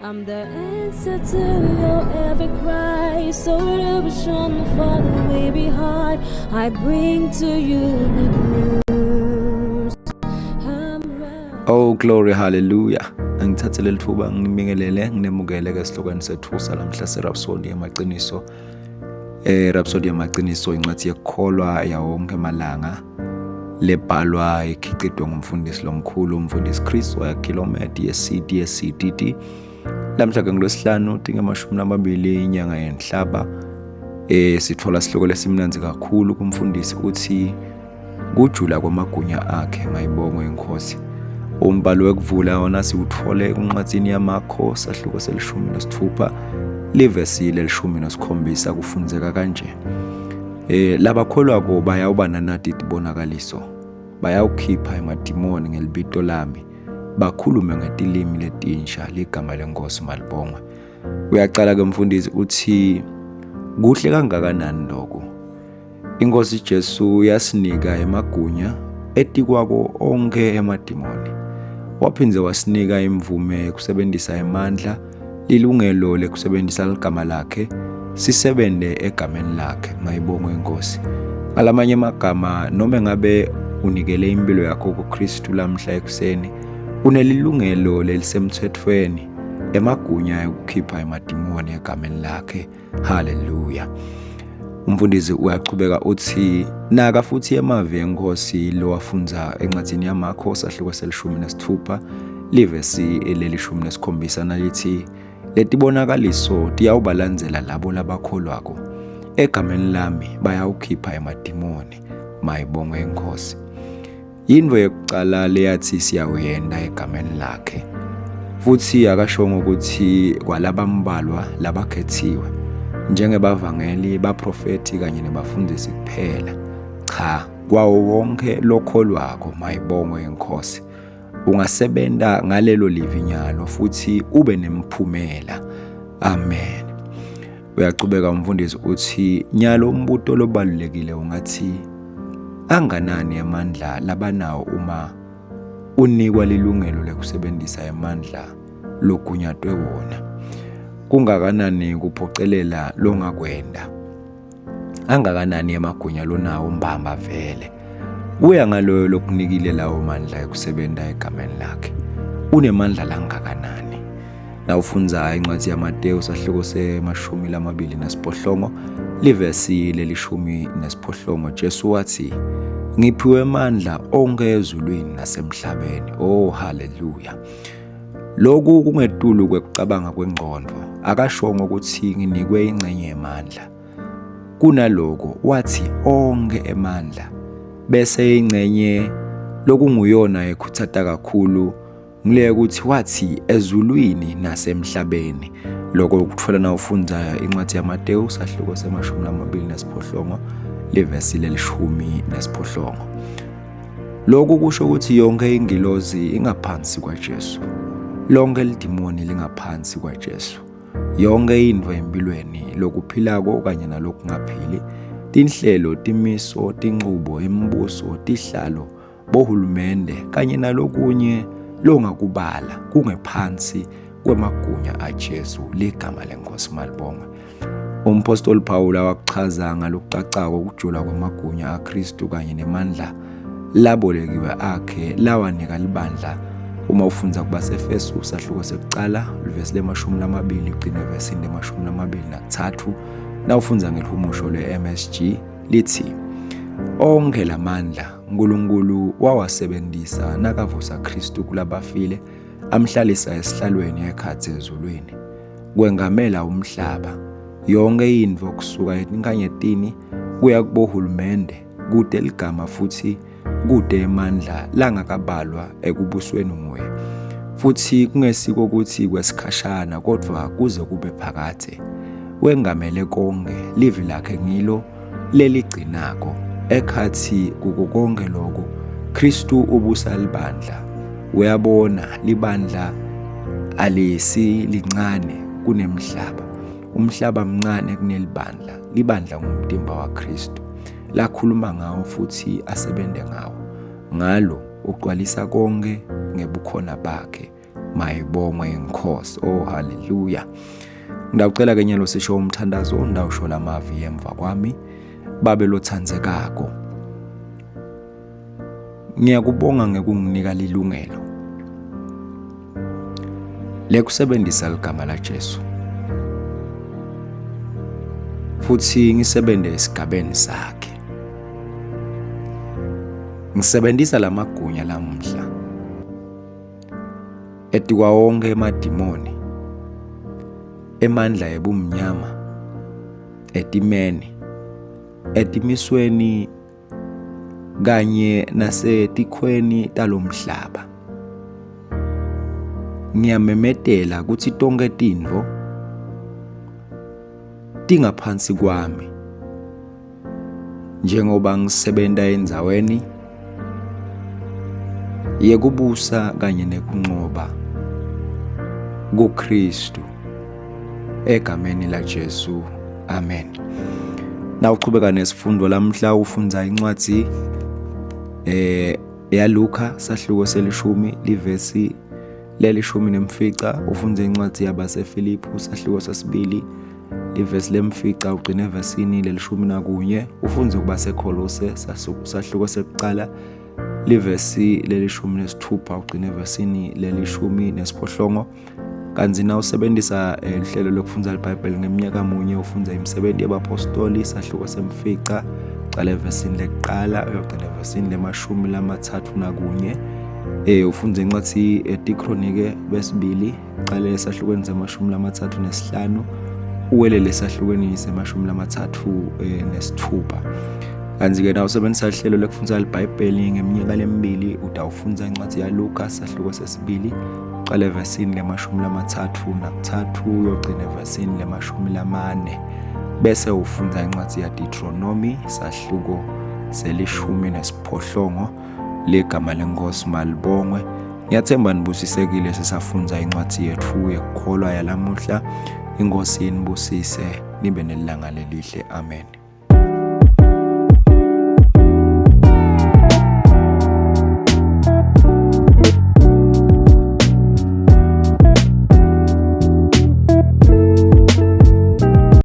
I'm the answer to your every cry, solution for the weary heart. I bring to you good news. I'm right. Oh glory, hallelujah. Angithathe leli thuba nginibingelele, nginemukele ke esihlokweni sethu salamhla seRhapsody yamaqiniso. Rhapsody yamaqiniso incwadi yekukholwa yawonke malanga lebhalwa ikhiqidwe ngumfundisi lomkhulu, umfundisi Chris Oyakhilome, DSC DSC DD. Lamhla ke ngolwesihlanu tinge-20 inyanga yenhlaba, sithola sihloko lesimnandzi kakhulu kumfundisi uthi kujula kwamagunya akhe, mayibongwe inkosi. Umbhalo wekuvula wona siwuthole kuncwadzini yaMakho sahluko se-16 livesi le-17, kufundzeka kanje: Labakholwako bayawuba nanati tibonakaliso, bayawukhipha emadimoni ngelibito lami, bakhulume ngetilimi letinsha, ligama lenkosi malibongwe. Uyacala ke mfundisi uthi kuhle kangakanani lokho. Inkosi Jesu yasinika emagunya etikwako onke emadimoni, waphindze wasinika imvume yekusebenzisa emandla, lilungelo lekusebenzisa ligama lakhe, sisebente egameni lakhe, mayibongwe inkosi. Ngalamanye amagama, noma ngabe unikele impilo yakho kuKristu lamhla ekuseni, unelilungelo lelisemthethweni emagunya ekukhipha emadimoni egameni lakhe. Haleluya. Umfundisi uyachubeka uthi naka futhi emavi enkosi lowafundza encwadini yaMakho sahluko se-16 livesi leli-17 nalithi letibonakaliso tiyawubalandzela labo labakholwako, egameni lami bayawukhipha emadimoni, mayibongwe inkosi. Yintfo yekucala leyathi siyawuyenta egameni lakhe, futhi akashongo ukuthi kwalabambalwa labakhethiwe njengebavangeli, baprofethi kanye nebafundisi kuphela. Cha, kwawo wonke lokholwako, mayibongwe inkosi. Ungasebenta ngalelo livi nyalo futhi ube nemphumela. Amen. Uyachubeka umfundisi uthi nyalo umbuto lobalulekile ungathi anganani amandla labanawo uma unikwa lilungelo lekusebenzisa emandla logunyatwe wona? Kungakanani kuphocelela longakwenda? Angakanani emagunya lonawo mbamba vele? Kuya ngaloyo lokunikile lawo mandla ekusebenta egameni lakhe. Unemandla langakanani? Nawufundza incwadi yaMateyu sahluko se-28 livesi le-18, Jesu wathi ngiphiwe amandla onke ezulwini nasemhlabeni. Oh haleluya. Lokhu kungetulu kwekucabanga kwengqondo. Akashongo ukuthi nginikwe ingcenye yemandla. Kunaloko wathi onke emandla, bese ingcenye lokunguyona ekhuthata kakhulu ngile ukuthi wathi ezulwini nasemhlabeni. Lokho ukuthola nawufunda incwadi yaMateyu sahluko se-28 livesi le-18. Lokhu kusho ukuthi yonke ingilozi ingaphansi kwaJesu, lonke lidimoni lingaphansi kwaJesu, yonke intfo empilweni, lokuphilako kanye nalokungaphili, tinhlelo, timiso, tinqubo, imibuso, tihlalo, bohulumende kanye nalokunye longakubala kungephansi kwemagunya aJesu, ligama lenkosi malibongwe. Umpostoli Pawula wakuchaza ngalokucacako ukujula kwemagunya aKristu kanye nemandla labolekiwe akhe lawanika libandla. Uma ufundza kubaseEfesu sahluko sekucala livesi le-20 ugcine evesini le-23, nawufundza ngelihumusho le-MSG lithi onke lamandla uNkulunkulu wawasebenzisa nakavusa Kristu kulabafile, amhlalisa esihlalweni ekhatsi ezulwini, kwengamela umhlaba, yonke intfo kusuka etinkanyetini kuya kubohulumende, kude ligama futhi kude emandla langakabalwa ekubusweni nguye, futhi kungesiko ukuthi kwesikhashana kodwa kuze kube phakadze. Wengamele konke, livi lakhe ngilo leligcinako. Ekhatsi kuko konke lokhu, Kristu ubusa libandla. Uyabona, libandla alisilincane kunemhlaba, umhlaba mncane kunelibandla. Libandla ngumtimba waKristu lakhuluma ngawo futhi asebente ngawo. Ngalo ugcwalisa konke ngebukhona bakhe. Mayibongwe inkosi. Oh haleluya. Ngidawucela ke nyalo sisho umthandazo, ndawusho lamavi emva kwami. Babe lothandzekako, ngiyakubonga ngekunginika lilungelo lekusebenzisa ligama laJesu futhi ngisebenze esigabeni sakhe. Ngisebenzisa lamagunya lamuhla etikwa wonke emadimoni, emandla ebumnyama, etimeni, etimisweni kanye nasetikhweni talomhlaba. Ngiyamemetela ukuthi tonke tintfo tingaphansi kwami njengoba ngisebenta endzaweni yekubusa kanye nekuncoba kuKristu egameni laJesu, amen. Nawuchubeka nesifundo lamhla ufundza incwadi yaLuka sahluko selishumi livesi lelishumi nemfica, ufundze incwadi yabaseFiliphu sahluko sesibili ivesi lemfica ugcine evesini lelishumi nakunye, ufundze kubaseKholose sahluko sekuqala livesi lelishumi nesithupha ugcine evesini lelishumi nesiphohlongo. Kanti na usebenzisa uhlelo lokufundza liBhayibheli ngeminyaka munye ufundza imisebenzi yabapostoli sahluko semfica qala evesini lekuqala uyogcina evesini lemashumi 31. Ufundza incwadi etiKronike besibili qale esahlukweni semashumi 35 uwelele esahlukweni semashumi 36. Kanti-ke na usebenzisa uhlelo lokufundza liBhayibheli ngeminyaka lemibili utawufundza incwadi yaLuka sahluko sesibili qala evesini lemashumi 33 uyogcina evesini lemashumi 40, bese ufunda incwadi yaDeuteronomy sahluko selishumi nesiphohlongo. Ligama lenkosi malibongwe. Ngiyathemba nibusisekile sisafundza incwadi yethu yekukholwa yalamuhla. Inkosi inibusise, nibe nelanga lelihle. Amen.